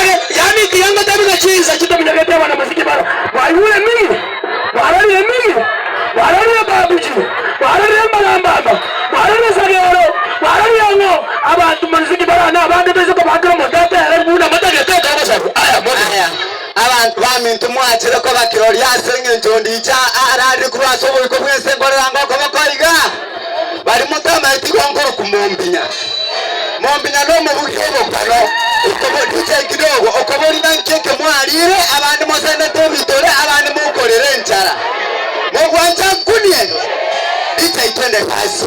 Motage, yaani tiga ngotebi ng'a chinsa chitominyogete abana mosike baro. Mwaigure emigi? Mwarorire emigi? Mwarorire Babuji? Mwarorire Mbarambamba? Mwarorire Sagero? Mwarorire ng'o? Abanto mosike baro na abande toise kobakera omonto atere buna motagete togosabwa. Aya, mobe. Aya, abanto baminto mwachire koba kirori ase engencho ndicha ararire korwa ase oboiko bw'ense nkorera ngokoboko iga, baria motamaeti igo nkorokwa mombinya. Mombinya nomobugi obokano, okobo DJ kidogo, okoborina nki eke mwarire, abande mosendete ebitore, abande mokorera enchara. Mogwancha nkunie? DJ twende kazi.